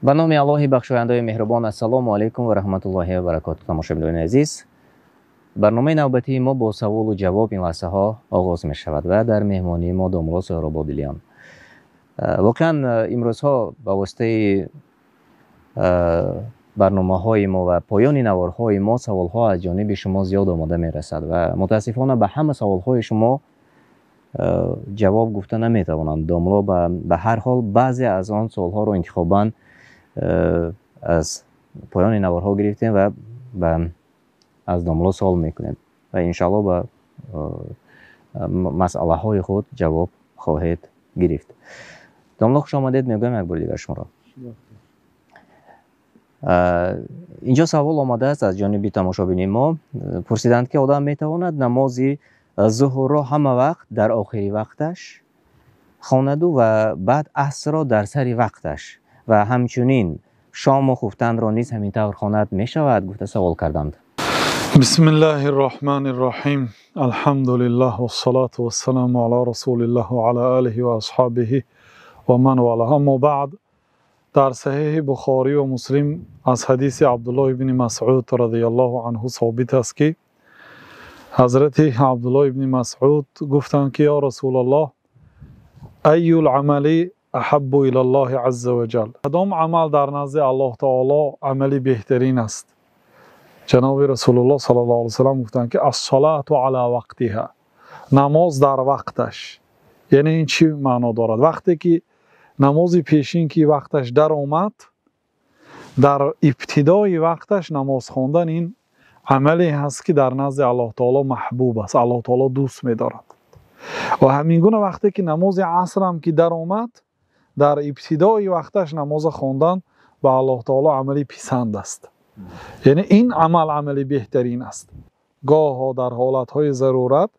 Ба номи Аллоҳи бахшояндаи меҳрубон. Ассалому алайкум ва раҳматуллоҳи ва баракоту. Тамошобинони азиз, барномаи навбатии мо бо саволу ҷавоб ин лаҳзаҳо оғоз мешавад ва дар меҳмонии мо домулло Соҳроб Одилиён. Воқеан, имрӯзҳо ба воситаи барномаҳои мо ва поёни наворҳои мо саволҳо аз ҷониби шумо зиёд омода мерасад ва мутаассифона ба ҳама саволҳои шумо ҷавоб гуфта наметавонанд домулло. Ба ҳар ҳол, баъзе аз он саволҳоро интихобан аз поёни наворҳо гирифтем ва аз домулло савол мекунем ва иншоалло ба масъалаҳои худ ҷавоб хоҳед гирифт. Домулло, хуш омадед мегӯям як бори дигар шуморо. Инҷо савол омадааст аз ҷониби тамошобини мо. Пурсиданд, ки одам метавонад намози зуҳурро ҳама вақт дар охири вақташ хонаду ва баъд асрро дар сари вақташ ва ҳамчунин шому хуфтанро низ ҳамин тавр хонад мешавад, гуфта савол карданд. Бисмиллаҳи рраҳмани рраҳим. Алҳамдулиллаҳ вассалату вассаламу ала расулиллаҳ ва ала алиҳи ва асҳобиҳи ва ман валаҳ. Аммо баъд, дар Саҳеҳи Бухорӣ ва Муслим аз ҳадиси Абдуллоҳ ибни Масъуд разияллоҳу анҳу собит аст, ки ҳазрати Абдуллоҳ ибни Масъуд гуфтанд, ки: «Ё Расулаллоҳ, айюл амали аҳаббу илаллоҳи азза ва ҷал?» Кадом амал дар назди Аллоҳ таоло амали беҳтарин аст? Ҷаноби Расулуллоҳ саллаллоҳу алайҳи васаллам гуфтанд, ки: «Ассалату ала вақтиҳа», намоз дар вақташ. Яъне ин чӣ маъно дорад? Вақте ки намози пешин ки вақташ даромад, дар ибтидои вақташ намоз хондан, ин амале ҳаст, ки дар назди Аллоҳ таоло маҳбуб аст, Аллоҳ таоло дӯст медорад. Ва ҳамин гуна вақте ки намози асрам ки даромад, дар ибтидои вақташ намоза хондан ба Аллоҳ таоло амали писанд аст. Яъне ин амал амали беҳтарин аст. Гоҳо дар ҳолатҳои зарурат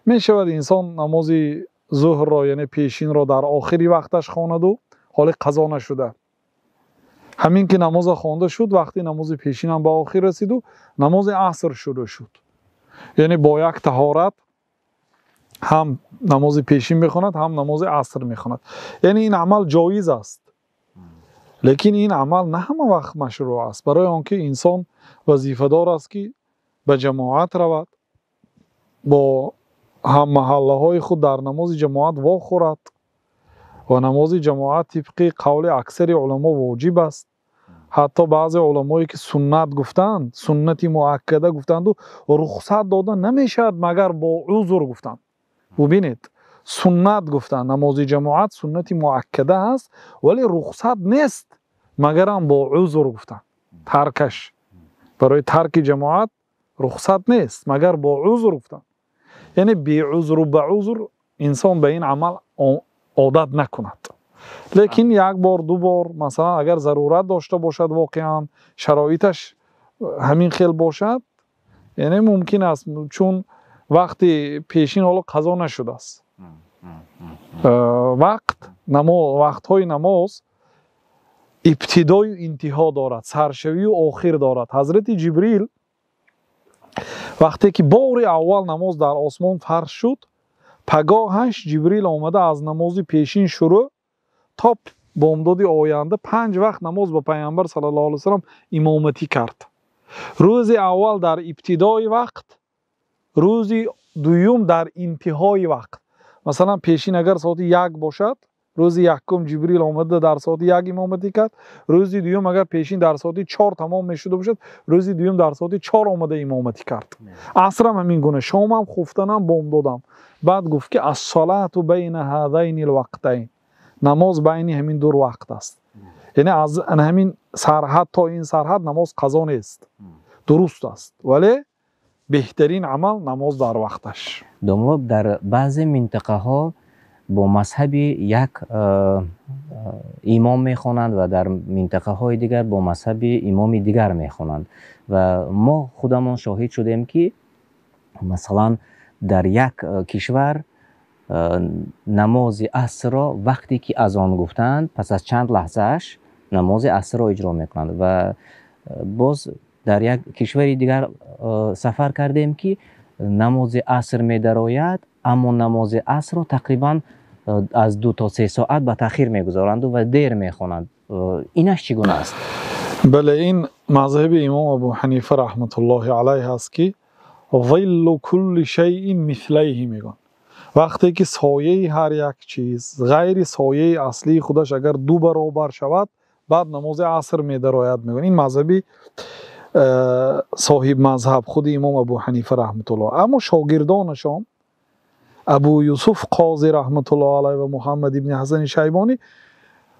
мешавад, инсон намози зуҳрро, яъне пешинро, дар охири вақташ хонаду ҳоли қазо нашуда. Ҳамин ки намоза хонда шуд, вақти намози пешинам ба охир расиду намози аср шурӯъ шуд, яъне бо як таҳорат ҳам намози пешин мехонад, ҳам намози аср мехонад. Яъне ин амал ҷоиз аст, лекин ин амал на ҳама вақт машрӯъ аст, барои он ки инсон вазифадор аст, ки ба ҷамоат равад, бо ҳаммаҳаллаҳои худ дар намози ҷамоат вохӯрад. Ва намози ҷамоат тибқи қавли аксари уламо воҷиб аст. Ҳатто баъзе уламое ки суннат гуфтанд, суннати муаккада гуфтанду рухсат дода намешавад, магар бо узр гуфтанд. Бубинед, суннат гуфтанд, намози ҷамоат суннати муаккада аст, вале рухсат нест, магарам бо узр гуфтанд. Таркаш, барои тарки ҷамоат рухсат нест, магар бо узр гуфтанд. Яъне беузру ба узр инсон ба ин амал одат накунад. Лекин як бор, ду бор, масалан, агар зарурат дошта бошад, воқеан шароиташ ҳамин хел бошад, яъне мумкин аст, чун вақти пешин ҳоло қазо нашудааст. Вақт, вақтҳои намоз ибтидою интиҳо дорад, саршавию охир дорад. Ҳазрати Ҷибрил вақте ки бори аввал намоз дар осмон фарз шуд, пагоҳаш Ҷибрил омада, аз намози пешин шурӯъ то бомдоди оянда панҷ вақт намоз ба Пайғамбар саллаллоҳу алайҳи васаллам имоматӣ кард. Рӯзи аввал дар ибтидои вақт, рӯзи дуюм дар интиҳои вақт. Масалан, пешин агар соати 1 бошад, рӯзи якум Ҷибрил омада, дар соати 1 имоматӣ кард. Рӯзи дуюм агар пешин дар соати 4 тамом мешуда бошад, рӯзи дуюм дар соати 4 омада, имоматӣ кард. Асрам ҳамин гуна, шомам, хуфтанам, бомдодам. Баъд гуфт, ки: «Ассалату байна ҳадайни лвақтайн», намоз байни ҳамин ду вақт аст. Яъне аз ҳамин сарҳад то ин сарҳад намоз қазо нест, дуруст аст, вале беҳтарин амал намоз дар вақташ. Домулло, дар баъзе минтақаҳо бо мазҳаби як имом мехонанд ва дар минтақаҳои дигар бо мазҳаби имоми дигар мехонанд. Ва мо худамон шоҳид шудем, ки масалан дар як кишвар намози асрро вақте ки азон гуфтанд, пас аз чанд лаҳзааш намози асрро иҷро мекунанд. Ва боз дар як кишвари дигар сафар кардем, ки намози аср медарояд, аммо намози асрро тақрибан аз 2 то 3 соат ба таъхир мегузоранд ва дер мехонанд. Инаш чӣ гуна аст? Бале, ин мазҳаби имом Абу Ҳанифа раҳматуллоҳи алайҳ аст, ки зиллу кулли шайъин мислайҳи мегӯянд. Вақте ки сояи ҳар як чиз ғайри сояи аслии худаш агар 2 баробар шавад, баъд намози аср медарояд, мегӯянд. Ин мазҳаби соҳиб мазҳаб худи имом Абу Ҳанифа раҳматуллоҳ. Аммо шогирдонашон Абу Юсуф Қозӣ раҳматуллоҳ алайҳ ва Муҳаммад ибни Ҳасани Шайбонӣ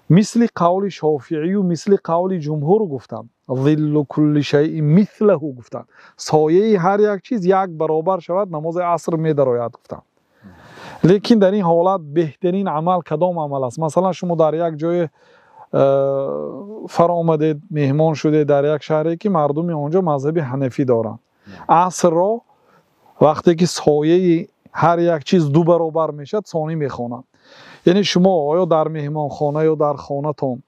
мисли қавли Шофиъию мисли қавли ҷумҳур гуфтанд. Зиллу кулли шайъин мислаҳу гуфтанд. Сояи ҳар як чиз 1 баробар шавад, намози аср медарояд гуфтанд. Лекин дар ин ҳолат беҳтарин амал кадом амал аст? Масалан, шумо дар як ҷое фаромадед, меҳмон шудед дар як шаҳре ки мардуми онҷо мазҳаби ҳанафӣ доранд. Асрро вақте ки сояи ҳар як чиз 2 баробар мешавад, сонӣ мехонанд. Яъне шумо оё дар меҳмонхона ё дар хонатон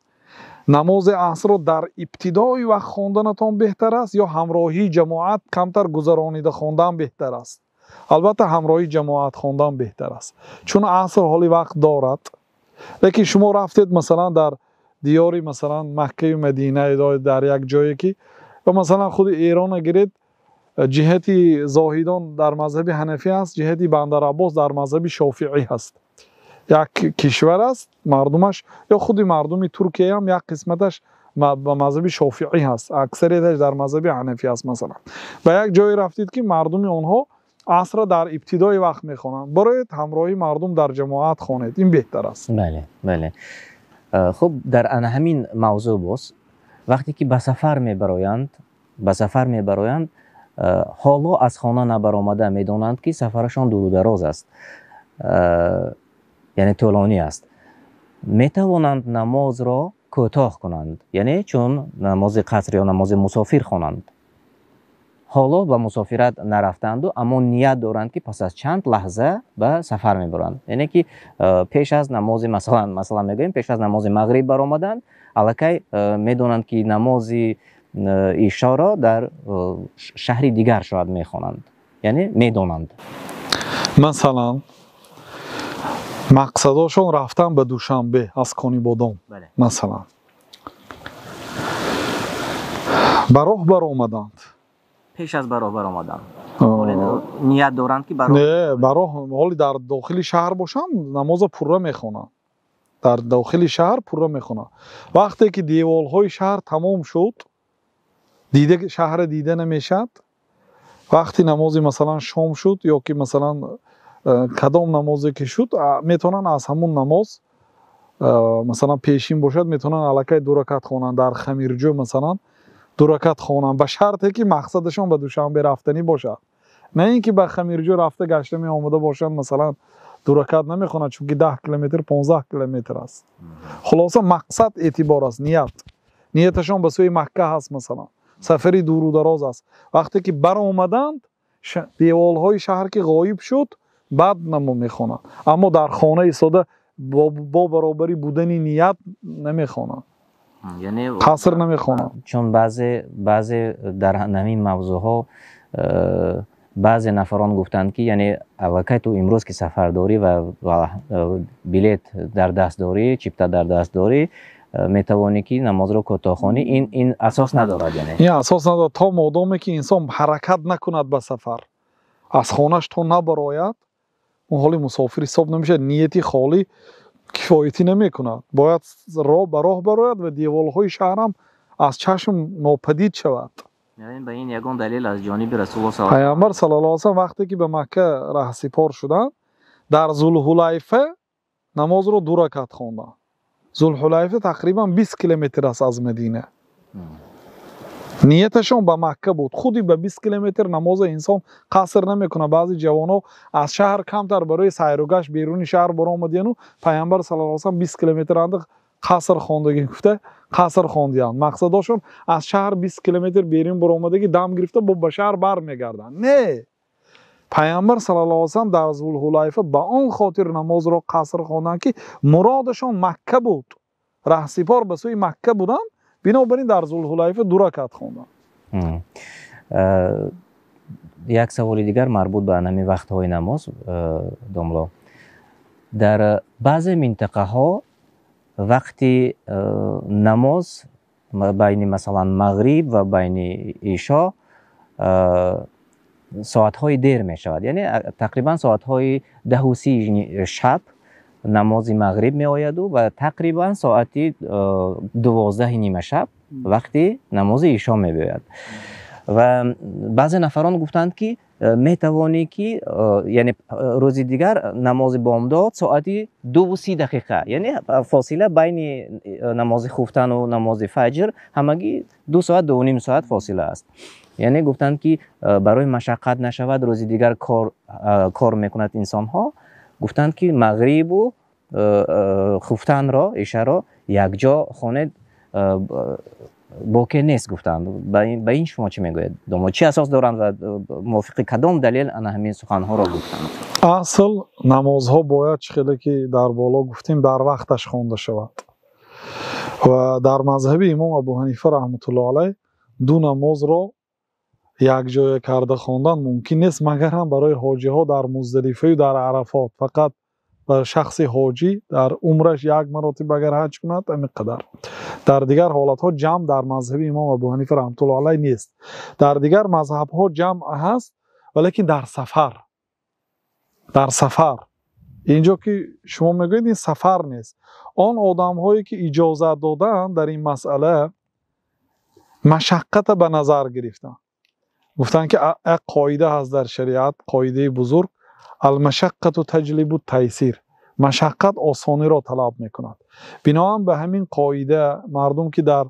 намози асрро дар ибтидои вақт хонданатон беҳтар аст ё ҳамроҳии ҷамоат камтар гузаронида хондан беҳтар аст? Албатта ҳамроҳии ҷамоат хондан беҳтар аст, чун аср ҳоли вақт дорад. Лекин шумо рафтед масалан дар диёри масалан Маккаю Мадина ё дар як ҷое ки ва масалан худи Эронро гиред, ҷиҳати Зоҳидон дар мазҳаби ҳанафӣ аст, ҷиҳати Бандараббос дар мазҳаби Шофиъӣ ҳаст. Як кишвар аст, мардумаш ё худи мардуми Туркия ҳам як қисматаш ба мазҳаби Шофиъӣ ҳаст, аксарияташ дар мазҳаби ҳанафӣ аст. Масалан ба як ҷое рафтед ки мардуми онҳо асрро дар ибтидои вақт мехонанд, бароед ҳамроҳи мардум дар ҷамоат хонед, ин беҳтар аст. Бале, бале. Хуб, дар ана ҳамин мавзӯъ боз вақте ки ба сафар мебароянд, ҳоло аз хона набаромада медонанд ки сафарашон дуру дароз аст, яъне тӯлонӣ аст, метавонанд намозро кӯтоҳ кунанд, яъне чун намози қаср ё намози мусофир хонанд. Ҳоло ба мусофират нарафтанду, аммо ният доранд ки пас аз чанд лаҳза ба сафар мебаранд. Яъне ки пеш аз намози масалан мегӯем, пеш аз намози мағриб баромаданд, аллакай медонанд ки намози ишоро дар шаҳри дигар шояд мехонанд, яъне медонанд. Масалан мақсадошон рафтан ба Душанбе аз Конибодом, масалан ба роҳ баромаданд. Пеш аз ба роҳ баромадан ният доранд ки ба роҳ, не, ба роҳ ҳоли дар дохили шаҳр бошанд, намозро пурра мехонанд. Дар дохили шаҳр пурра мехонанд. Вақте ки деволҳои шаҳр тамом шуд, дида шаҳр дида намешавад. Вақти намози масалан шом шуд ё ки масалан кадом намозе ки шуд, метавонанд аз ҳамун намоз масалан пешин бошад, метавонанд аллакай 2 ракат хонанд. Дар Хамирҷӯ масалан 2 ракат хонанд, ба шарте ки мақсадашон ба Душанбе рафтанӣ бошад, на ин ки ба Хамирҷӯ рафта гашта меомада бошанд, масалан 2 ракат намехонанд, чунки 10 километр 15 километр аст. Хулоса мақсад эътибор аст, ният. Нияташон ба сӯи Макка ҳаст, масалан сафари дуру дароз аст. Вақте ки баромаданд, деволҳои шаҳр ки ғоиб шуд, баъд намоз мехонанд. Аммо дар хона истода бо баробари будани ният намехонанд, яъне қаср намехонанд. Чун баъзе дар ҳамин мавзӯъҳо баъзе нафарон гуфтанд ки яъне аллакай ту имрӯз ки сафар дорӣ ва билет дар даст дорӣ, чипта дар даст дорӣ, метавонӣ ки намозро кӯтоҳ хонӣ. Ин асос надорад, яъне ин асос надорад. То модоме ки инсон ҳаракат накунад ба сафар, аз хонаш то набарояд, он ҳоли мусофир ҳисоб намешавад. Нияти холӣ кифоятӣ намекунад. Бояд роҳ ба роҳ барояд ва деволҳои шаҳрам аз чашм нопадид шавад. Ба ин ягон далел аз ҷониби Расулуллоҳ саллаллоҳу алайҳи ва Пайғамбар саллаллоҳу алайҳи ва саллам вақте ки ба Макка раҳсипор шуданд, дар Зулҳулайфа намозро 2 ракат хонданд. Зулҳулайфа тақрибан 20 километр аст аз Мадина. Нияташон ба Макка буд. Худи ба 20 километр намоза инсон қаср намекунад. Баъзе ҷавонҳо аз шаҳр камтар барои сайру гашт беруни шаҳр баромадияну Пайғамбар саллаллоҳу алайҳи ва саллам 20 километр андақ қаср хондагӣ гуфта қаср хондиянд. Мақсадошон аз шаҳр 20 километр берун баромадагӣ дам гирифта бо ба шаҳр бармегарданд. Не, Пайғамбар саллаллоҳу алайҳи ва саллам дар Зулҳулайфа ба он хотир намозро қаср хонданд ки муродашон Макка буд. Раҳсипор ба сӯи Макка буданд, бинобар ин дар Зулҳулайфа 2 ракат хонданд. Як саволи дигар марбут ба ҳамин вақтҳои намоз, домло. Дар баъзе минтақаҳо вақти намоз байни, масалан, мағриб ва байни ишо соатҳои дер мешавад, яъне тақрибан соатҳои 10:30 шаб намози мағриб меояду ва тақрибан соати 12 нимашаб вақти намози ишо мебиёяд. Ва баъзе нафарон гуфтанд, ки метавонӣ, ки яъне рӯзи дигар намози бомдод соати 2:30, яъне фосила байни намози хуфтану намози фаҷр ҳамагӣ 2 соат, 2.5 соат фосила аст. Яъне гуфтанд, ки барои машаққат нашавад, рӯзи дигар кор мекунад инсонҳо, гуфтанд, ки мағрибу хуфтанро, ишаро якҷо хонед, боке нест, гуфтанд. Ба ин шумо чӣ мегӯед? Домо чӣ асос доранд ва мувофиқи кадом далел ана ҳамин суханҳоро гуфтанд? Асл, намозҳо бояд, чӣ хеле ки дар боло гуфтем, дар вақташ хонда шавад. Ва дар мазҳаби имом Абу Ҳанифа раҳматуллоҳ алайҳ ду намозро якҷоя карда хондан мумкин нест, магар ҳам барои ҳоҷиҳо дар Муздалифаю дар Арафот. Фақат ба шахси ҳоҷӣ дар умраш як маротиба агар ҳаҷ кунад, ҳамин қадар. Дар дигар ҳолатҳо ҷамъ дар мазҳаби имом Абу Ҳанифа раҳматуллоҳ алайҳ нест. Дар дигар мазҳабҳо ҷамъ ҳаст, валекин дар сафар. Дар сафар инҷо ки шумо мегӯед, ин сафар нест. Он одамҳое ки иҷозат додаанд дар ин масъала, машаққата ба назар гирифтанд. Гуфтанд, ки як қоида ҳаст дар шариат, қоидаи бузург: المشقة تجلب التيسير, машаққат осониро талаб мекунад. Биноан ба ҳамин қоида, мардум ки дар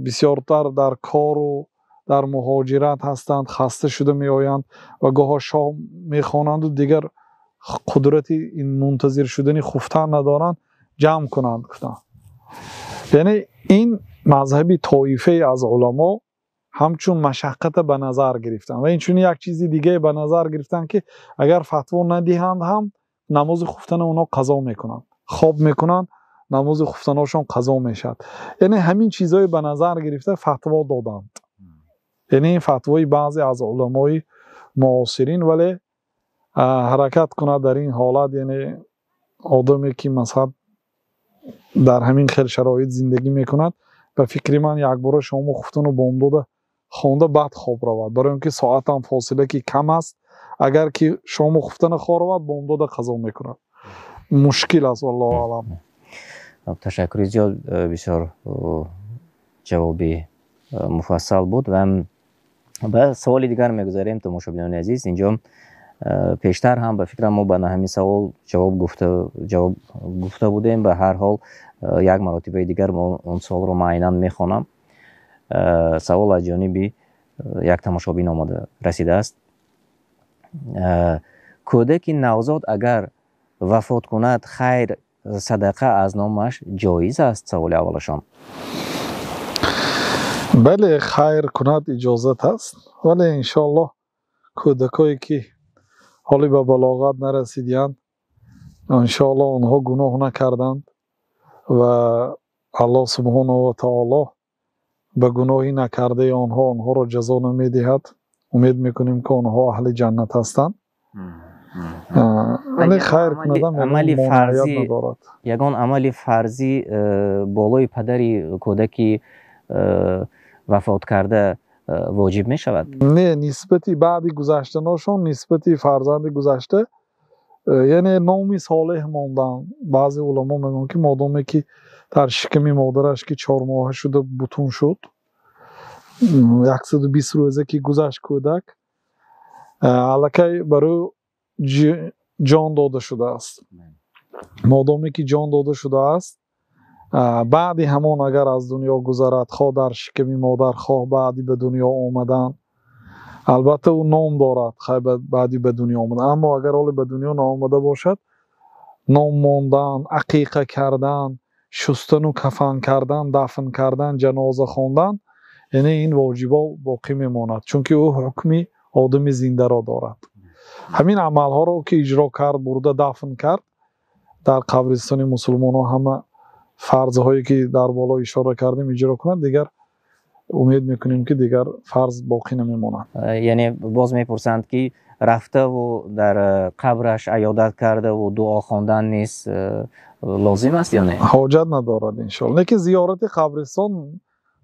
бисёртар дар кору дар муҳоҷират ҳастанд, хаста шуда меоянд ва гоҳо шом мехонанду дигар қудрати ин мунтазир шудани хуфтан надоранд, ҷамъ кунанд, гуфтанд. Яъне ин мазҳаби тоифае аз уламо ҳамчун машаққата ба назар гирифтанд ва инчунин як чизи дигае ба назар гирифтанд, ки агар фатво надиҳанд ҳам, намози хуфтана онҳо қазо мекунанд, хоб мекунанд, намози хуфтаношон қазо мешавад. Яъне ҳамин чизҳое ба назар гирифта фатво доданд. Яъне ин фатвои баъзе аз уламои муосирин. Вале ҳаракат кунад дар ин ҳолат, яъне одаме ки, масалан, дар ҳамин хел шароит зиндагӣ мекунад, ба фикри ман, якбора шому хуфтану бомдода хонда, баъд хоб равад, барои он ки соатам фосила ки кам аст. Агар ки шому хуфтана хоб равад, бомдода қазо мекунад, мушкил аст. Валлоҳу аълам. Ташаккури зиёд, бисёр ҷавоби муфассал буд. Ва ба саволи дигар мегузарем, тамошобинони азиз. Инҷо пештар ҳам, ба фикрам, мо ба ҳамин савол ҷавоб гуфта будем. Ба ҳар ҳол, як маротибаи дигар мо он саволро ман айнан мехонам. Савол аз ҷониби як тамошобин омода расидааст: кӯдаки навзод агар вафот кунад, хайр садақа аз номаш ҷоиз аст? Саволи аввалашон. Бале, хайр кунад, иҷозат аст. Вале иншоаллоҳ кӯдакое ки ҳоле ба балоғат нарасидиянд, иншоаллоҳ онҳо гуноҳ накарданд ва Аллоҳ субҳонаҳу ва таоло ба гуноҳи накардаи онҳо онҳоро ҷазо намедиҳад. Умед мекунем, ки онҳо аҳли ҷаннат ҳастанд. Вале хайр кунадам амали фарзӣ надорад. Ягон амали фарзӣ болои падари кӯдаки вафот карда воҷиб мешавад? Не, нисбати баъди гузаштаношон, нисбати фарзанди гузашта, яъне номи солеҳ мондан. Баъзе уламо мегӯянд, ки модоме ки дар шиками модараш ки 4 моҳа шуда бутун шуд, 120 рӯза ки гузашт, кӯдак аллакай бар ӯ ҷон дода шудааст. Модоме ки ҷон дода шудааст, баъди ҳамон агар аз дунё гузарад, хоҳ дар шиками модар, хоҳ баъди ба дунё омадан, албатта ӯ ном дорад баъди ба дунё омадан. Аммо агар ҳоле ба дунё наомада бошад, ном мондан, ақиқа кардан, шустану кафан кардан, дафн кардан, ҷаноза хондан, яъне ин воҷибо боқӣ мемонад, чунки ӯ ҳукми одами зиндаро дорад. Ҳамин амалҳоро ки иҷро кард, бурда дафн кард дар қабристони мусулмонҳо, ҳама фарзҳое ки дар боло ишора кардем иҷро кунад, дигар Умед мекунем, ки дигар фарз боқӣ намемонад. Яъне боз мепурсанд, ки рафтаву дар қабраш аёдат кардаву дуо хондан низ лозим аст ё не? Ҳоҷат надорад, иншоалло. Лекин зиёрати қабристон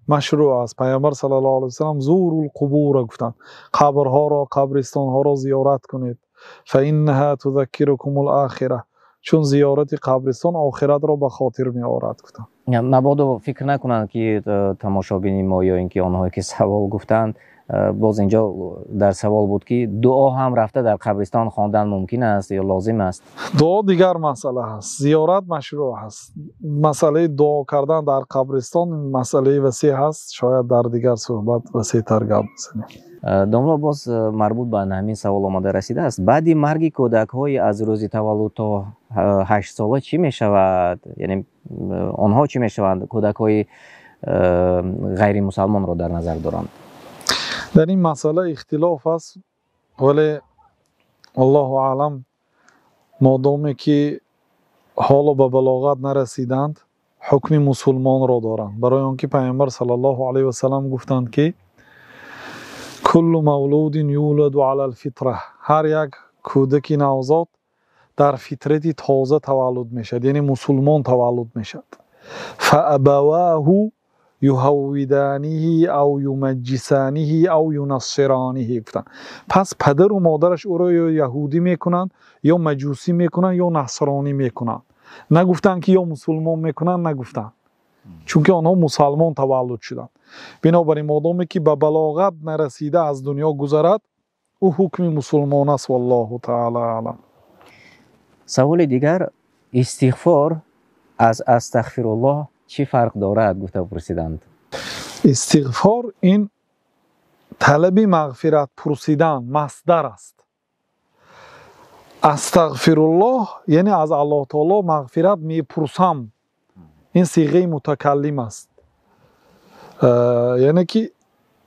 машрӯъ аст. Пайғамбар саллаллоҳу алайҳи васаллам зурул қубура гуфтанд, қабрҳоро, қабристонҳоро зиёрат кунед. Фаиннаҳа тузаккирукумул охира, чун зиёрати қабристон охиратро ба хотир меорад, гуфтанд. Мабодо фикр накунанд, ки тамошобини мо ё ин ки онҳое ки савол гуфтанд, боз инҷо дар савол буд, ки дуо ҳам рафта дар қабристон хондан мумкин аст ё лозим аст? Дуо дигар масъала ҳаст, зиёрат машрӯъ ҳаст. Масъалаи дуо кардан дар қабристон масъалаи васеъ ҳаст, шояд дар дигар суҳбат васеътар гап бизанем. Домла, боз марбут ба ҳамин савол омада расидааст. Баъди марги кӯдакҳои аз рӯзи таваллуд то 8 сола чӣ мешавад? Яъне онҳо чӣ мешаванд? Кӯдакҳои ғайримусалмонро дар назар доранд. Дар ин масъала ихтилоф аст, вале аллоҳу аълам, модоме ки ҳоло ба балоғат нарасиданд, ҳукми мусулмонро доранд. Барои он ки пайғамбар саллаллоҳу алайҳи васаллам гуфтанд, ки куллу мавлудин юладу алал фитра, ҳар як кӯдаки навзод дар фитрати тоза таваллуд мешавад, яъне мусулмон таваллуд мешавад. Фаабаваҳу юҳаввиданиҳи ав юмаҷҷисаниҳи ав юнассираниҳи гуфтанд. Пас падару модараш ӯро ё яҳудӣ мекунанд, ё маҷусӣ мекунанд, ё насронӣ мекунанд. Нагуфтанд, ки ё мусулмон мекунанд, нагуфтанд, чунки онҳо мусалмон таваллуд шуданд. Бинобар ин модоме ки ба балоғат нарасида аз дунё гузарад, ӯ ҳукми мусулмон аст. Валлоҳу таъала аълам. Саволи дигар: истиғфор аз астағфируллоҳ чӣ фарқ дорад, гуфта пурсиданд. Истиғфор ин талаби мағфират пурсидан, масдар аст. Астағфируллоҳ яъне аз Аллоҳ таоло мағфират мепурсам, ин сиғаи мутакаллим аст. Яъне ки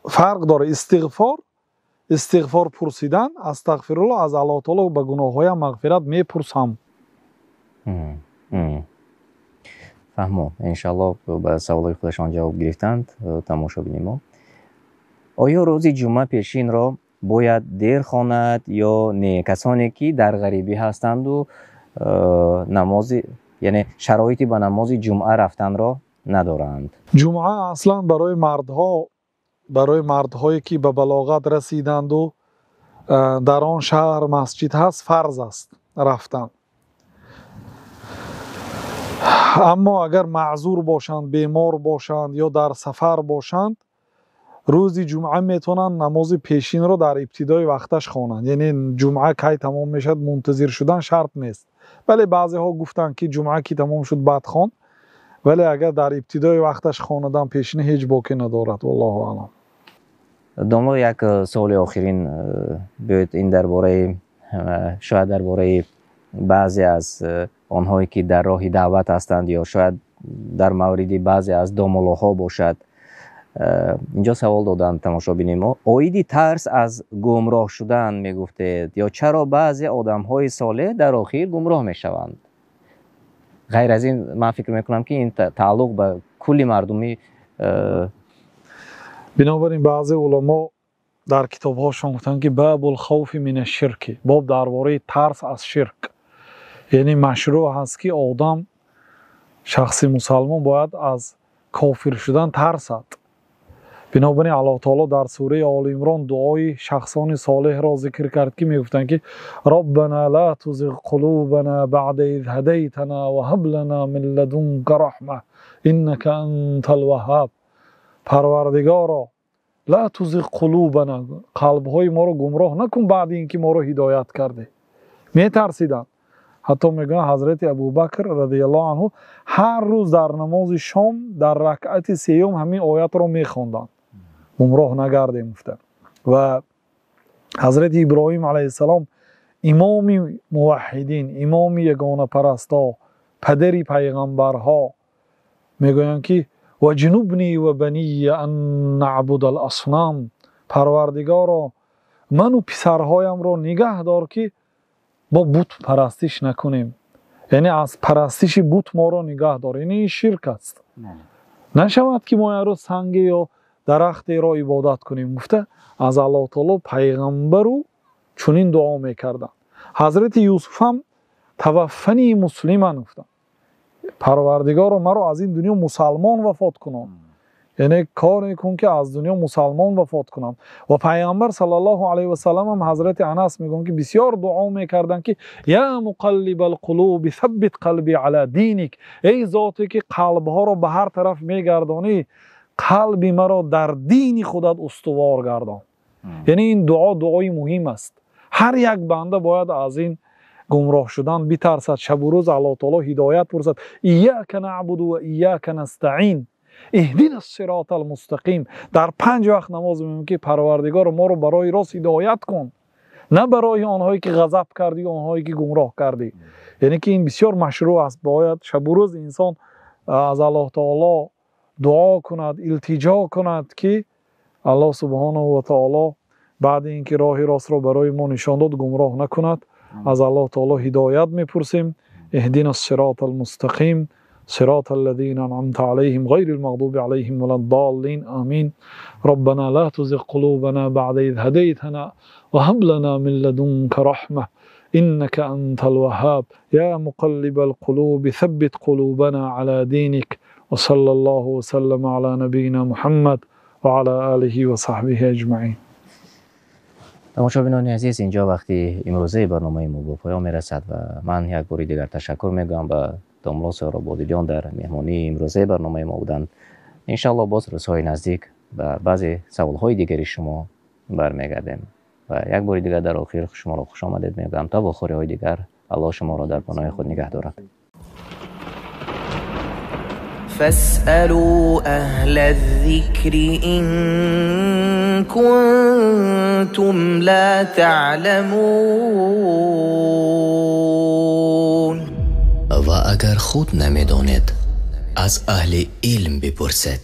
фарқ дорад. Истиғфор, истиғфор пурсидан, астағфируллоҳ аз Аллоҳ таоло ба гуноҳҳоям мағфират мепурсам. Фаҳмо, иншааллоҳ ба саволҳои худашон ҷавоб гирифтанд тамошобини мо. Оё рӯзи ҷумъа пешинро бояд дер хонад ё не? Касоне ки дар ғарибӣ ҳастанду намози, яъне шароити ба намози ҷумъа рафтанро надоранд. Ҷумъа аслан барои мардҳо, барои мардҳое ки ба балоғат расиданду дар он шаҳр масҷид ҳаст, фарз аст рафтан. Аммо агар маъзур бошанд, бемор бошанд ё дар сафар бошанд, рӯзи ҷумъа метавонанд намози пешинро дар ибтидои вақташ хонанд. Яъне ҷумъа кай тамом мешавад, мунтазир шудан шарт нест. Вале баъзеҳо гуфтанд, ки ҷумъа ки тамом шуд, баъд хон. Вале агар дар ибтидои вақташ хонадан пешина, ҳеҷ боке надорад. Валлоҳу аълам. Домло, як саволи охирин биёед, ин дар бораи, шояд дар бораи баъзе аз онҳое ки дар роҳи даъват ҳастанд ё шояд дар мавриди баъзе аз домуллоҳо бошад. Инҷо савол доданд тамошобини мо: оиди тарс аз гумроҳ шудан мегуфтед, ё чаро баъзе одамҳои солеҳ дар охир гумроҳ мешаванд? Ғайр аз ин ман фикр мекунам, ки ин тааллуқ ба кулли мардуми Бинобар ин баъзе уламо дар китобҳошон гуфтанд, ки бабул хавфи мин ашширки, боб дар бораи тарс аз ширк. Яъне машрӯъ ҳаст, ки одам, шахси мусалмон бояд аз кофир шудан тарсад. Бинобар ин Аллоҳ таоло дар сураи Оли Имрон дуои шахсони солеҳро зикр кард, ки мегуфтанд, ки роббана ла тузиғ қулубана баъда из ҳадайтана ва ҳаб лана мин ладунка раҳма иннака антал ваҳҳаб. Парвардигоро, ла тузиғ қулубана, қалбҳои моро гумроҳ накун баъди ин ки моро ҳидоят кардӣ. Метарсиданд. Ҳатто мегӯянд, ҳазрати Абубакр радиаллоҳу анҳу ҳар рӯз дар намози шом дар ракъати сеюм ҳамин оятро мехонданд, гумроҳ нагардем гуфта. Ва ҳазрати Иброҳим алайҳиссалом, имоми муваҳҳидин, имоми ягонапарасто, падари пайғамбарҳо, мегӯянд, ки ваҷнубни ва бания ан наъбуда аласнам, парвардигоро, ману писарҳоямро нигаҳ дор, ки мо бут парастиш накунем. Яъне аз парастиши бут моро нигаҳ дор. Яъне ин ширк аст. Нашавад, ки мо як рӯз санге ё Дарахтеро ибодат кунем гуфта, аз Аллоҳ таоло пайғамбару чунин дуо мекарданд. Ҳазрати Юсуф ҳам таваффани муслиман гуфтанд: Парвардигоро, маро аз ин дунё мусалмон вафот кунон, яъне коре кун, ки аз дунё мусалмон вафот кунам. Ва пайғамбар саллаллоҳу алайҳи васаллам ҳам, ҳазрати Анас мегӯянд, ки бисёр дуо мекарданд, ки я муқаллибал қулуби саббит қалби ала диник, эй зоте ки қалбҳоро ба ҳар тараф мегардонӣ, қалби маро дар дини худат устувор гардон. Яъне ин дуо дуои муҳим аст. Ҳар як банда бояд аз ин гумроҳ шудан битарсад, шабу рӯз Аллоҳ таоло ҳидоят пурсад. Ияка наъбуду ва ияка настаин, иҳдина сиротал мустақим. Дар 5 вақт намоз мегӯем, ки Парвардигор, моро барои рост ҳидоят кун, на барои онҳое ки ғазаб кардӣ, онҳое ки гумроҳ кардӣ. Яъне ки ин бисёр машрӯъ аст. Бояд шабу рӯз инсон аз Аллоҳ таоло дуо кунад, илтиҷо кунад, ки Аллоҳ субҳонаҳу ва таоло баъди ин ки роҳи ростро барои мо нишон дод, гумроҳ накунад. Аз Аллоҳ таоло ҳидоят мепурсем. Иҳдина сиротал мустақим, صراط الذين أنعمت عليهم غير المغضوب عليهم ولا الضالين، آمين. ربنا لا تزغ قلوبنا بعد إذ هديتنا وهب لنا من لدنك رحمة إنك أنت الوهاب. يا مقلب القلوب ثبت قلوبنا على دينك. وصلى الله وسلم على نبينا محمد وعلى آله وصحبه أجمعين. Тамошобинони азиз, инҷо вақти имрӯзаи барномаи мо ба поён мерасад ва ман як бори дигар ташаккур мегӯям ба домло Соҳроб Бодилиён, дар меҳмонии имрӯзаи барномаи мо буданд. Иншалло, боз рӯзҳои наздик ба баъзе саволҳои дигари шумо бармегардем ва як бори дигар дар охир шуморо хушомадед мегӯям. То вохӯриҳои дигар Аллоҳ шуморо дар паноҳи худ нигаҳ дорад. فاسألوا أهل الذكر إن كنتم لا تعلمون. Ва агар худ намедонед, аз аҳли илм бипурсед.